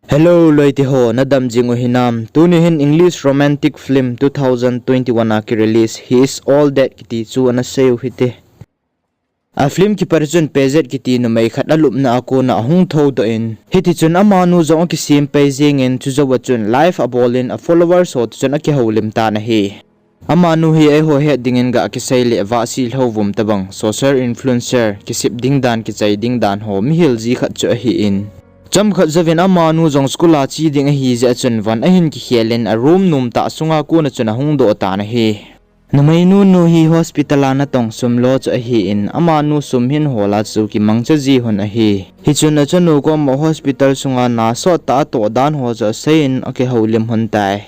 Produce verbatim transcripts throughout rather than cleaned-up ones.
Hello, loite ho, nadam jing u hinam? Tuni hin English romantic film two thousand twenty-one a ki release He Is All That kiti chu ana sei u hite. A film kipat chun Pezet kiti numei khat alupna a kona ahung thoudoh in, hiti chun amanu jong akisem pai jingin, chujou a chun live abol in a followers ho toh chun akihoulim tan ahi. Amanu hi eiho het dingin gah kisei le vahsi lhouvum tobang, social influencer, kisip ding dan, kichai ding dan ho mihil ji khat chu ahin, chomkhat jouvin amanu jong school a che ding ahi jeh a chun von ahin kikhel in a room nomtah sunga kona chun ahung doh tan ahi. Numeinu nu hi hospital a natong sum lo chu ahin, amanu sum hin hol a chu kimangcha ji lhon ahi. Hichun achanu koma hospital sunga na sottah atoh dan ho chu asei in akihoulim lhon tai.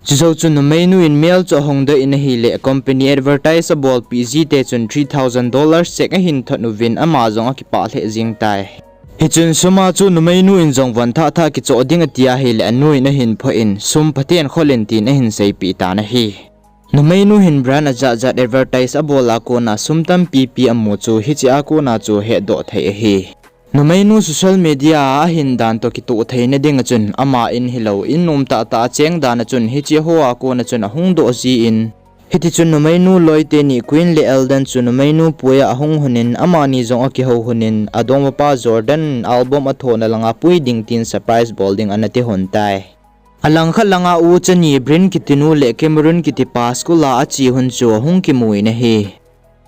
Chujou chun numeinu in mail chu ahung doh in ahile, company advertise abolpeh jite chun three thousand dollars cheque ahin thot uvin ama jong akipah lheh jeng tai. Hichun sum a chu numeinu in jong von thah thah kichoh ding ati ahile anu in ahin phoh in, sum phaten khol in tin ahin seipeh tan ahi. Numeinu hin brand ajat jat advertise abol a kona sum tampipi amu chu hiche a kona chu hetdoh thei ahi. Numeinu social media a ahin dan toh kitoh theina dinga chun ama in hilou, in nomtah tah a cheng dan a chun hiche ho a kona chun ahung doh jin, hiti chun numeinu loi teni Queen le Eldon chu numeinu pui a ahung lhon in amani jong akihou lhon in adongmapa Jordan album athona langa pui ding tin surprise bol ding ana ti lhon tai. Alangkhat langa u chani Bryn kitinu le Cameron kitipa school a ache lhon chu ahung kimu in ahi.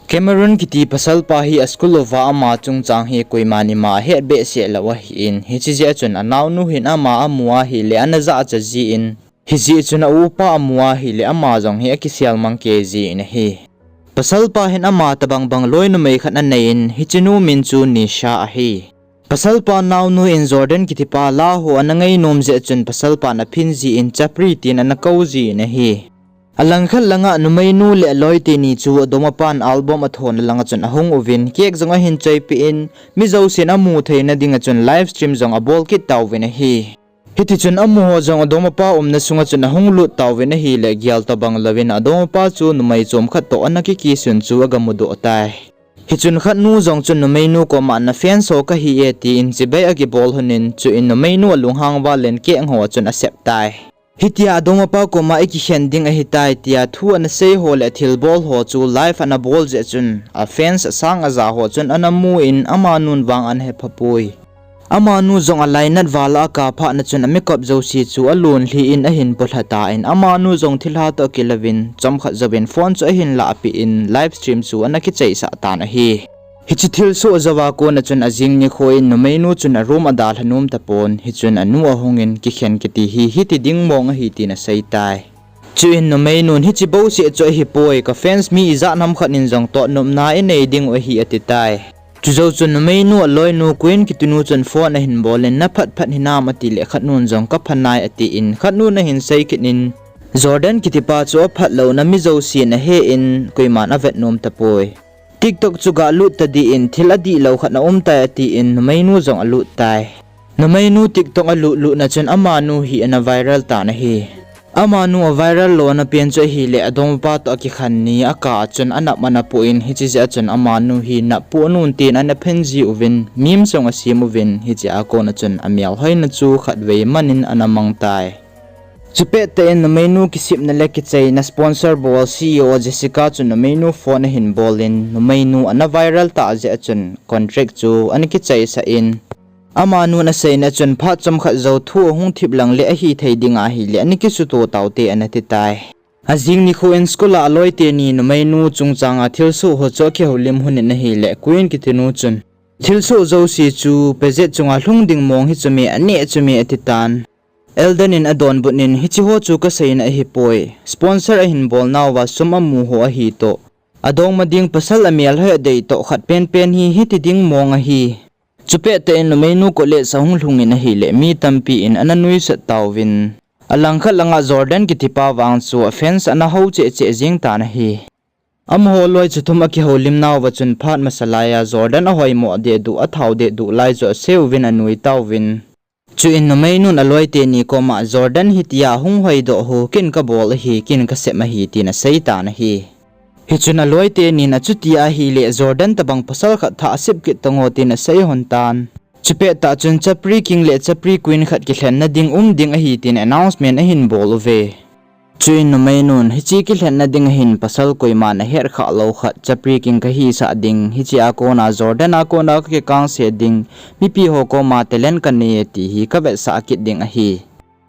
Cameron kiti pasalpa hi a school uva ama chungchang hi koiman ima ahet behseh lou ahin, hiche jeh a chun anaonu hin ama amu ahile ana jahcha jin, hijeh chun a upa amu ahile ama jong hi akisel mang kei jin ahi. Pasalpa hin ama tobang bang loi numei khat anei in, hichenu min chu Nisha ahi. Pasalpa naonu in Jordan kitipa la ho ana ngainom jeh chun pasalpan aphin jin chapri tin ana kou jin ahi. Alangkhat langa numeinu le aloi teni chu adongmapan album athona langa chun ahung uvin, cake jong ahin choipeh in, mi jousen amu theina dinga chun live stream jong abol kit tauvin ahi. Hiti chun amaho jong adongmapa umna sunga chun ahung lut tauvin ahile, gel tobang louvin adongmapa chu numei chomkhat toh ana kikisun chu agamudoh tai. Hichun khatnu jong chun numeinu koma na fans ho kahi e tin chibai akibol lhon in, chuin numeinu alunghang val in cake ho a chun asep tai. Hitia adongmapa koma ikikhen ding ahitai tia thu ana sei ho le thilbol ho chu live ana bol jeh chun a fans asang aja ho chun ana mu in amanun vang ana hephapoi. Amanu jong alainat val a akap phatna chun amikop jouse chu alonlhi in ahin polha tan, amanu jong thilha toh akilouvin chomkhat jouvin phone chu ahin lahpeh in live stream chu ana kichaisah tan ahi. Hiche thilsoh jouva kona chun ajing nikho in numeinu chun a room adalha nom tapon, hichun anu ahungin kikhen kiti hi hiti ding mong ahi tin aseitai. Chuin numeinun hiche bouseh chu ahipoi, ka fans mi ijat ham khat in jong totnopna inei dingu ahi atitai. Chujou chun numeinu aloinu Queen kitinu chun phone ahin bolin, na phat phat hinam atile khatnun jong ka phanai atin, khatnun ahin seikit in, Jordan kitipa chu aphat louna mi jousen ahen, koiman avet nom tapoi. TikTok chu galut tadih in, thil adihlou khat aumtai atin, numeinu jong alut tai. Numeinu TikTok alut lutna chun amanu hi ana viral tan ahi. Amanu aviral lona pen chu ahile, adongmapa toh akikhen ni akah a chun anap ana poh in, hiche jeh a chun amanu hi nap poh nuntin ana phenji uvin, memes jong asem uvin, hiche a kona chun amelhoina chu khatvei manin ana mangtai. Chupettah in numeinu kisipna le kichaina sponsor bol C E O Jessica chun numeinu phone ahin bolin, numeinu ana viral tah jeh a chun contract chu ana kichaisah in, amanun aseina chun phat chomkhat jou thu ahung thip lang le ahithei ding ahile ana kisuto taute ana titai. Ajing nikho in school a aloiteni numeinu chungchanga thilsoh ho chu akihoulim lhon in ahile, Queen kitinu chun, thilsoh jouse chu Pezet chunga lhung ding mong hi chu me, aneh chu me atitan. Eldon in adonbut in, hiche ho chu kaseina ahipoi, sponsor ahin bolnauva sum amu ho ahitoh, adongma ding pasal amelhoi adei toh khat penpen hi hiti ding mong ahi. Chupettah in numeinu college ahung lhungin ahile, mi tampin ana nuisat tauvin, alangkhat langa Jordan kitipa vang chu a fans ana hou cheh cheh jeng tan ahi. Amaho loi chu thum akihoulimnauva chun phat masa laiya Jordan ahoimo dehduh, athao dehduh lai chu aseuvin anui tauvin. Chuin numeinun aloiteni koma, Jordan hitia hung hoidoh u ken kabol ahi, ken kasem ahi, tin aseitan ahi. Hichun aloitenin achuti ahile Jordan tobang pasal khat thah asep kit tango tin asei lhon tan. Chupettah chun chapri king le chapri queen khat kilhenna ding um ding ahi tin announcement ahin bol uve. Chuin numeinun, hiche kilhenna ding ahin pasal koiman ahet khah lou khat chapri king kahisah ding, hiche a kona Jordan a kona kakikangse ding, mipi ho koma talent kanei e ti hi kavetsah kit ding ahi.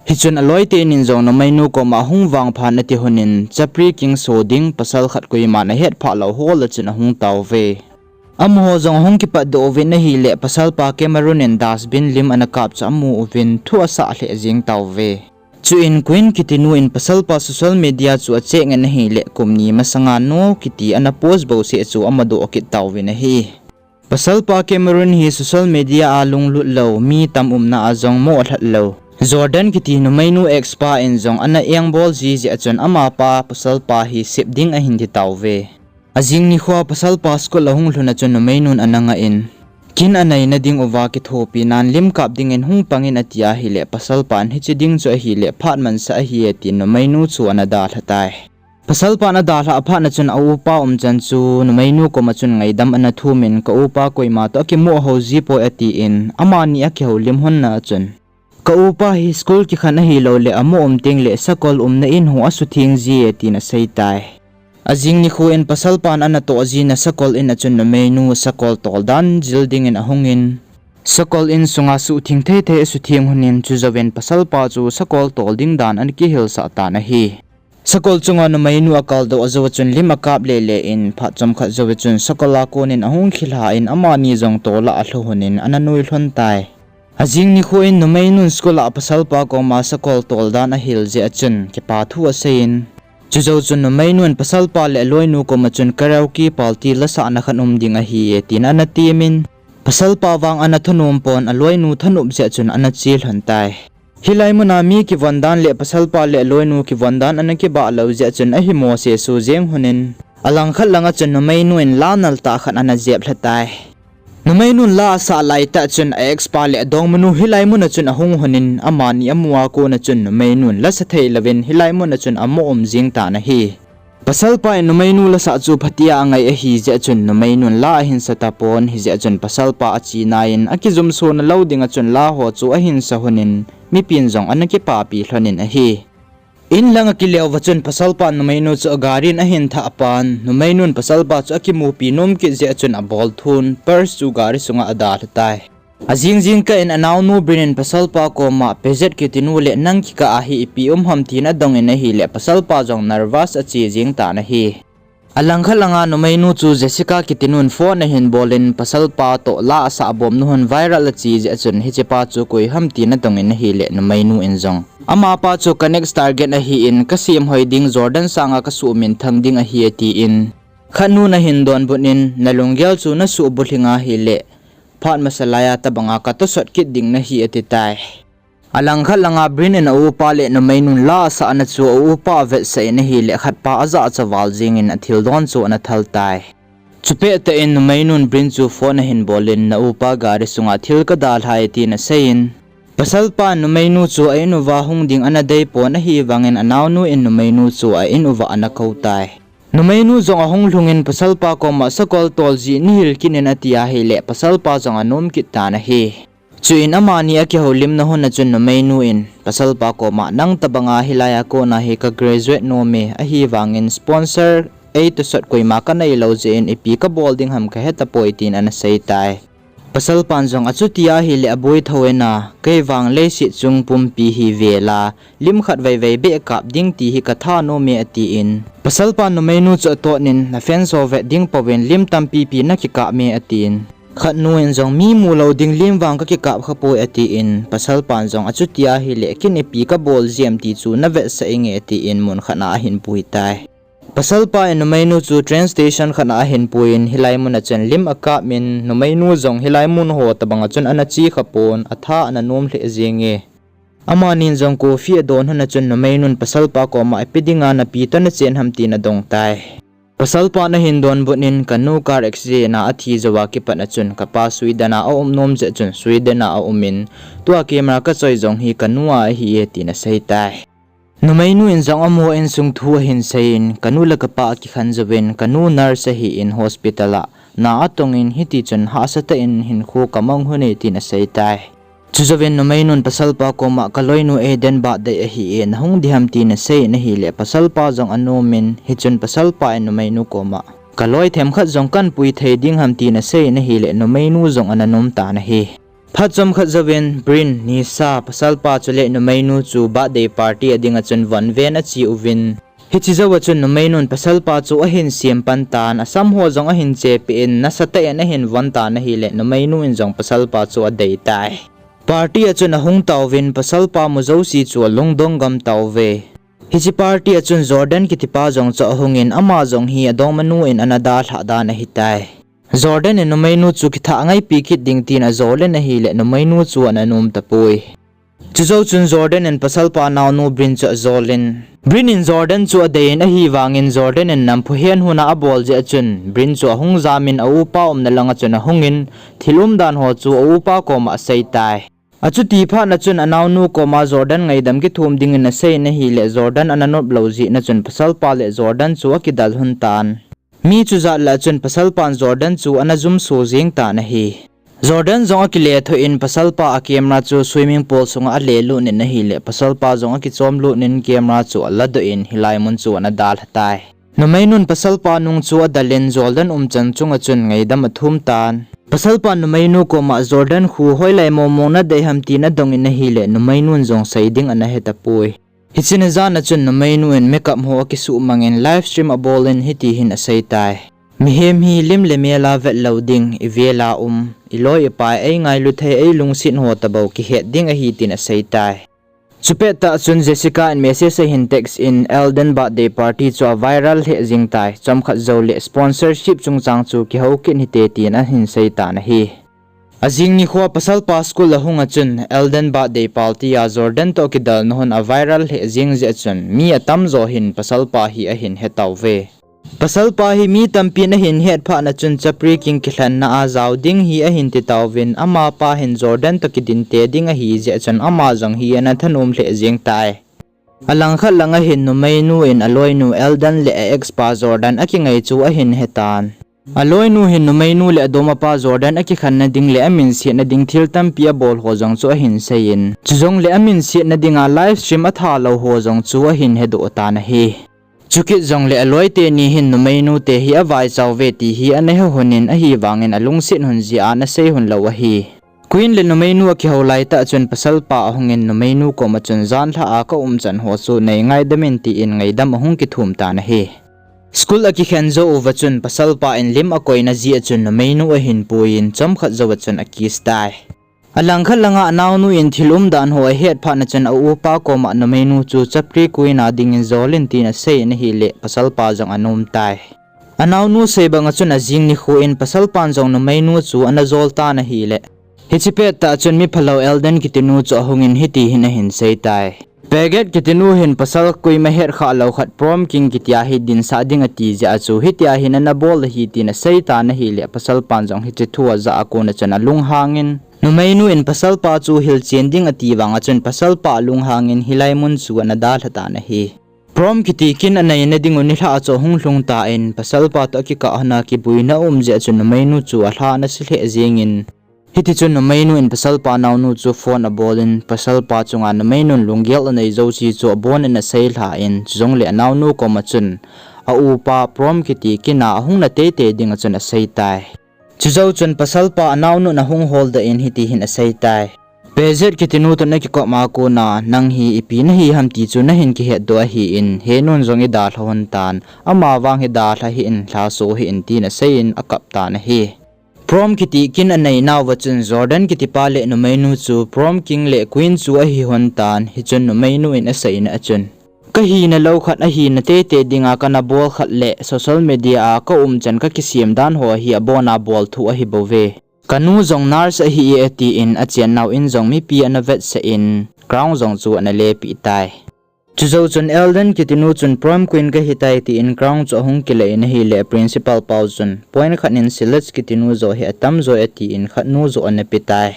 Hichun aloitenin jong numeinu koma hung vangphan ati lhonin, chapri king so ding pasal khat koiman ahet phah lou hol a chun ahung tauve. Amaho jong ahung kipatdoh uvin ahile, pasalpa Cameron in dustbin lim ana kap chu amu uvin thu asah lheh jeng tauve. Chuin Queen kitinu in pasalpa social media chu acheck in ahile, kum ni masanga no kiti ana post bouseh chu amadoh kit tauvin ahi. Pasalpa Cameron hi social media a lunglut lou, mi tam umna a jong moh lhat lou. Jordan kiti numeinu ex pa in jong ana engbol ji jeh a chun amapa pasalpa hi sep ding ahin ti tauve. Ajing nikhoa pasalpa school ahung lhun a chun numeinun ana ngah in, kin aneina ding uva kithopi nan lim kap dingin hung pangin ati ahile, pasalpan hiche ding chu ahile phat mansah ahi e tin numeinu chu ana dalha tai. Pasalpan adalhah phat a chun aupa umchan chu numeinu koma chun ngaidam ana thumin, ka upa koima toh akimoh hou ji poi atin, amani akihoulim lhonna a chun, ka upa hi school kikhen ahiloule amoh um tengle sakol umna in ho asutheng ji e tin aseitai. Ajing nikho in pasalpan ana toh jin a sakol in a chun numeinu sakol tol dan jil dingin ahungin, sakol in sunga suhtheng theithei asutheng lhonin, chujouvin pasalpa chu sakol tol ding dan ana kihilsah tan ahi. Sakol chunga numeinu akaldoh jou a chun lim akap lele in, phat chomkhat jou a chun sakol a konin ahung khilha in, amani jong tol a alhu lhonin ana nui lhon tai. Ajing nikho in numeinun school a pasalpa koma sakol tol dan ahil jeh a chun kipa thu aseiyin, chujou chun numeinun pasalpa le aloinu koma chun karaoke party lasahna khat um ding ahi e tin ana temin, pasalpa vang ana thanom pon aloinu thanop jeh a chun ana che lhon tai. Hilai muna mi kivon dan le pasalpa le aloinu kivon dan ana kibah lou jeh a chun ahimo sesu jeng lhonin, alangkhat langa chun numeinu in la naltah khat ana jep lha tai. Numeinun la asah laitah chun a ex pa le adongmanu hilai muna chun ahung lhonin, amani amu a kona chun numeinun lasa thei louvin hilai muna chun amoh um jeng tan ahi. Pasalpa in numeinu lasah chu phatea angai ahi jeh a chun numeinun la ahin sa tapon, hijeh a chun pasalpa achenaiyin akijumsona lou dinga chun la ho chu ahin sa lhonin, mipin jong ana kipapi lhonin ahi. In langa kileuva chun pasalpan numeinu chu agarin ahin thah pan, numeinun pasalpa chu akimupi nom kit jeh a chun abolthun purse chu gari sunga adalha tai. Ajing jingkah in anaonu Brin in pasalpa koma, Paget kitinu le nang kikah a hi ipi um ham tin adongin ahile, pasalpa jong nervous ache jeng tan ahi. Alangkhat langa numeinu chu Jessica kitinun phone ahin bolin, pasalpa toh la asah bomna hon viral ache jeh a chun hichepa chu koi ham tin adongin ahile, numeinu in jong amapa chu ka next target ahin, kasem hoi ding, Jordan sanga kasuh minthang ding ahi atin, khatnun ahin donbut in, nalunggel chu nasuh bulhing ahile, phat masa laiya tobanga katosot kit ding nahi atitai. Alangkhat langa Brin in aupa le numeinun la asahna chu aupa avetsah in ahile, khatpa ajahcha val jengin athildon chu ana thal tai. Chupettah in numeinun Brin chu phone ahin bolin, na upa gari sunga thil kadalhai tin aseiyin, pasalpan numeinu chu a in uva hung ding ana deipon ahivangin anaonu in numeinu chu a in uva ana kou tai. Numeinu jong ahung lhungin pasalpa koma sakol tol jeh nahil kit in ati ahile, pasalpa jong anom kit tan ahi. Chuin amani akihoulimna hun a chun numeinu in pasalpa koma, nang tobanga hilaiya kona hi ka graduate nome, ahivangin sponsor eitosot koima kaneilou jeh in ipi kabol ding ham kahetapoi tin ana seitai. Pasalpan jong achuti ahile aboi thou in a, kei vang leiset chung pumpi hi vela lim khat veivei beh kap ding ti hi katha nome atin, pasalpan numeinu chu atotnin, na fans ho vet ding pouvin lim tampipi nakikap me atin, khatnu in jong mi mulou ding lim vang kakikap khapoi atin, pasalpan jong achuti ahile kin ipi kabol jiem ti chu navetsah inge atin, mun khat a ahin pui tai. Pasalpa in numeinu chu train station khat a ahin puiyin, hilai mun a chun lim akap in, numeinu jong hilai mun ho tobanga chun ana che khapon, atha ana nom lheh jenge. Amanin jong coffee adon hun a chun numeinun pasalpa koma, ipi dinga napi toh nachen ham tin adong tai. Pasalpan ahin donbut in, kanu car accident a athi jouva kipat a chun kapa Sweden a aum nom jeh chun Sweden a aumin, tua camera kachoi jong hi kanu a ahi e tin aseitai. Numeinu in jong amaho insung thu ahin seiyin, kanu le kapa akikhen jouvin, kanu nurse ahin hospital a na atongin hiti chun hahsa tah in hinkho kamang hon e tin asei tai. Chujouvin numeinun pasalpa koma kaloinu Aiden birthday ahi e, nahung diham tin asei in ahile pasalpa jong anomin, hichun pasalpa in numeinu koma kaloi themkhat jong kanpui thei ding ham tin asei in ahile numeinu jong ana nom tan ahi. Phat chomkhat jouvin Bryn, Nisa, pasalpa chule numeinu chu birthday party a dinga chun von ven ache uvin. Hiche jouva chun numeinun pasalpa chu ahin sem pan tan, asam ho jong ahin chepeh in, nasatah in ahin von tan ahile numeinu in jong pasalpa chu adei tai. Party a chun ahung tauvin, pasalpa mu jouse chu alungdong gam tauve. Hiche party a chun Jordan kitipa jong chu ahungin, ama jong hi adongmanu in ana dalhah dan ahitai. Jordan in numeinu chu kithah ngaipi kit ding tin ajol in ahile numeinu chu ana nom tapoi. Chujou chun Jordan in pasalpa naonu Bryn chu ajol in, Bryn in Jordan chu adei in ahivangin Jordan in namphu hen hon a abol jeh a chun Bryn chu ahung jamin a upa umna langa chun ahungin thil umdan ho chu a upa koma asei tai. Achuti phat na chun anaonu koma Jordan ngaidam kithum dingin asei in ahile Jordan ana nop lou jeh na chun pasalpa le Jordan chu akidal hon tan. Mi chujat lah chun pasalpan Jordan chu ana jumso jeng tan ahi. Jordan jong akile thoh in pasalpa a camera chu swimming pool sunga ale lut in ahile pasalpa jong akichom lut in camera chu aladoh in hilai mun chu ana dalha tai. Numeinun pasalpa nung chu adal in Jordan umchan chunga chun ngaidam athum tan. Pasalpan numeinu koma Jordan khu hoilai momo nadei ham tin adong in ahile numeinun jong sei ding ana hetapoi. Hiche ni jan a chun numeinu in makeup ho akisuhmang in live stream abol in hiti hin asei tai. Mihem hi lim le mel a vet lou ding, ivel a um, iloi ipai eingailu thei eilungset ho tabou kihet ding ahi tin asei tai. Chupet tah chun Jessica in message ahin text in Alden birthday party chu a viral lheh jeng tai, chomkhat jou le sponsorship chungchang chu kihou kit hite tin ahin sei tan ahi. Ajing nikho pasalpa school ahung a chun Alden birthday party a Jordan toh kidalna hon a viral lheh jeng jeh a chun mi atamjo hin pasalpa hi ahin hetauve. Pasalpa hi mi tampin ahin het phat na chun chapri king kilhenna a jao ding hi ahin titauvin amapa hin Jordan toh kidin te ding ahi jeh a chun ama jong hi ana thanom lheh jeng tai. Alangkhat langa hin numeinu in aloinu Alden le a ex pa Jordan akingai chu ahin hetan. Aloinu hin numeinu le adoma pa Jordan akikhenna ding le aminsetna ding thil tampi abol ho jong chu ahin seiyin, chujongle aminsetna dinga live stream atha lou ho jong chu ahin hedoh tan ahi. Chukit jongle aloi teni hin numeinu te hi avaichauve ti hi ana he hon in ahivangin alungset hon jeh a ana sei hon lou ahi. Queen le numeinu akihou laitah chun pasalpa ahungin numeinu koma chun janlhah a kaumchan ho chu neingaidam in tin ngaidam ahung kithum tan ahi. School akikhen jou uva chun pasalpa in lim akoina jeh a chun numeinu ahin puiyin chomkhat jouva chun akiss tai. Alangkhat langa anaonu in thil umdan ho ahet phat na chun a upa koma numeinu chu chapri queen a dingin jol in tin aseiyin ahile pasalpa jong anom tai. Anaonu sei banga chun ajing nikho in pasalpan jong numeinu chu ana jol tan ahile, hiche pettah chun miphalou Alden kitinu chu ahungin hiti hin ahin sei tai. Paget kitinu hin pasal koima hetkhah lou khat prom king kitia hi dinsah ding ati jeh a chu hitia hin ana bol ahi tin asei tan ahile pasalpan jong hiche thu ajah a kona chun alunghangin, numeinu in pasalpa chu hilchen ding ati vanga chun pasalpa alunghangin hilai mun chu ana dalha tan ahi. Prom kiti kin aneina dingu nilhah a chu ahung lhung tan pasalpa toh akikah hon a kibuina aum jeh a chun numeinu chu alha ana se lheh jengin, hitichun numeinu in pasalpa naonu chu phone abol in pasalpa chunga numeinun lunggel anei jouse chu abon in asei lhan, chujongle anaonu koma chun a upa prom kiti kina ahung na teitei dinga chun asei tai. Chujou chun pasalpa anaonun ahung holdoh in hiti hin asei tai. Paget kitinu toh nakikop a kona nang hi ipi nahi ham ti chu nahin kihetdoh ahin, henun jong idalha hon tan, amavang hi dalha hih in, lhaso hih in tin aseiyin akap tan ahi. Prom kiti kin aneinauva chun Jordan kitipa le numeinu chu prom king le queen chu ahi hon tan, hichun numeinu in aseina a chun, kahina lou khat ahina teitei dinga kana bol khat le social media a kaumchan kakisem dan ho hi abona bolthu ahibouve. Kanu jong nurse ahi e atin achennau in jong mipi ana vetsah in crown jong chu ana lepeh tai. Chujou chun Alden kitinu chun prom queen kahitai tin crown chu ahung kila in ahile principal pau chun point khat in Silas kitinu joh hi atamjo e atin khatnu joh ana petai.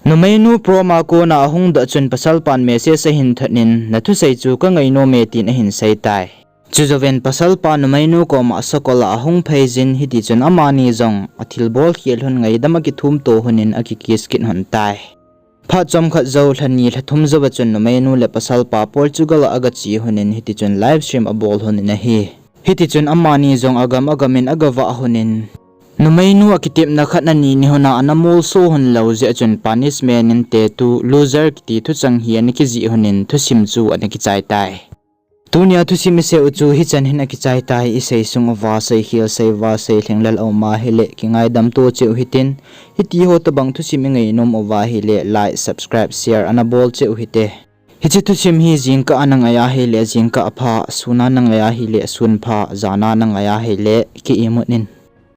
Numeinu prom a kona ahung doh chun pasalpan message ahin thot in nathusei chu kangai nome tin ahin seitai. Chujouvin pasalpa numeinu koma sakol a ahung phei jin, hitichun amani jong athilbol khel lhon, ngaidam akithum to lhonin akikiss kit lhon tai. Phat chomkhat jou, lha ni lha thum jouva chun numeinu le pasalpa Portugal a agache lhonin, hitichun live stream abol lhonin ahi. Hitichun amani jong agam agam in agavah lhonin, numeinu akitepna khat na ni ni lhona ana molso lhon lou jeh chun punishment in tattoo loser kiti thuchang hi ana kijih lhonin thusim chu ana kichai tai. Tunia thusim isei u chu hichan hin akichai tai. Isei sung uva seikhel, seival, seilhing lal aum ahile kingaidam to cheh u hitin, hitiho tobang thusim ingainom uva ahile like, subscribe, share ana bol cheh u hite. Hiche thusim hi jingkah a nangai ahile jingkah pha, sun a nangai ahile sun pha, jan a nangai ahile ki imut in.